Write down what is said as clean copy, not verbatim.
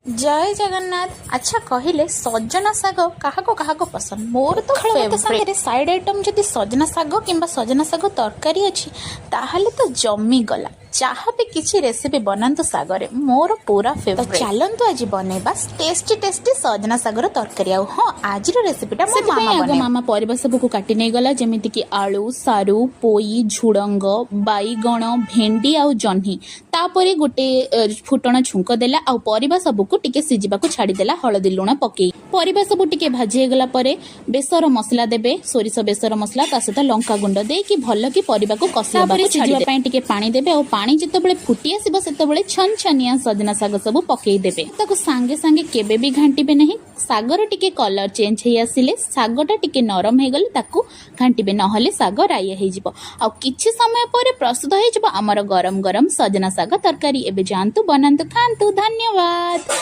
ଜୟ ଜଗନ୍ନାଥ। ଆଚ୍ଛା କହିଲେ, ସଜନା ଶାଗ କାହାକୁ କାହାକୁ ପସନ୍ଦ? ମୋର ତ ଫେଭରେଟ୍। ସାଙ୍ଗରେ ସାଇଡ୍ ଆଇଟମ୍ ଯଦି ସଜନା ଶାଗ କିମ୍ବା ସଜନା ଶାଗ ତରକାରୀ ଅଛି, ତାହେଲେ ତ ଜମିଗଲା। ଯାହା ବି କିଛି ରେସିପି ବନାନ୍ତୁ ଶାଗରେ, ମୋର ପୁରା ଫେଭରେଟ୍। ଚାଲନ୍ତୁ, ଆଜି ବନେଇବା ଟେଷ୍ଟି ଟେଷ୍ଟି ସଜନା ଶାଗର ତରକାରୀ। ଆଉ ହଁ, ଆଜିର ରେସିପିଟା ମୋ ସେଥିପାଇଁ ମାମା ଆଗ ବନେଇବ। ମାମା ପରିବା ସବୁକୁ କାଟି ନେଇଗଲା, ଯେମିତିକି ଆଳୁ, ସାରୁ, ପୋଇ, ଝୁଡ଼ଙ୍ଗ, ବାଇଗଣ, ଭେଣ୍ଡି ଆଉ ଜହ୍ନି। ତାପରେ ଗୋଟେ ଫୁଟଣ ଛୁଙ୍କ ଦେଲା ଆଉ ପରିବା ସବୁକୁ ଟିକେ ସିଝିବାକୁ ଛାଡ଼ିଦେଲା ହଳଦୀ ଲୁଣ ପକେଇ। ପରିବା ସବୁ ଟିକେ ଭାଜି ହେଇଗଲା ପରେ ବେସର ମସଲା ଦେବେ, ସୋରିଷ ବେସର ମସଲା, ତା ସହିତ ଲଙ୍କା ଗୁଣ୍ଡ ଦେଇକି ଭଲକି ପରିବାକୁ କଷିବା। ତାପରେ ସିଝିବା ପାଇଁ ଟିକେ ପାଣି ଦେବେ ଆଉ ପାଣି ଯେତେବେଳେ ଫୁଟି ଆସିବ, ସେତେବେଳେ ଛନ ଛନିଆ ସଜନା ଶାଗ ସବୁ ପକେଇ ଦେବେ। ତାକୁ ସାଙ୍ଗେ ସାଙ୍ଗେ କେବେ ବି ଘାଣ୍ଟିବେ ନାହିଁ। ଶାଗର ଟିକେ କଲର ଚେଞ୍ଜ ହେଇ ଆସିଲେ, ଶାଗଟା ଟିକେ ନରମ ହେଇଗଲେ ତାକୁ ଘାଣ୍ଟିବେ, ନହେଲେ ଶାଗ ରାଇଆ ହେଇଯିବ। ଆଉ କିଛି ସମୟ ପରେ ପ୍ରସ୍ତୁତ ହେଇଯିବ ଆମର ଗରମ ଗରମ ସଜନା ଶାଗ ତରକାରୀ। ଏବେ ଯାଆନ୍ତୁ, ବନାନ୍ତୁ, ଖାଆନ୍ତୁ। ଧନ୍ୟବାଦ।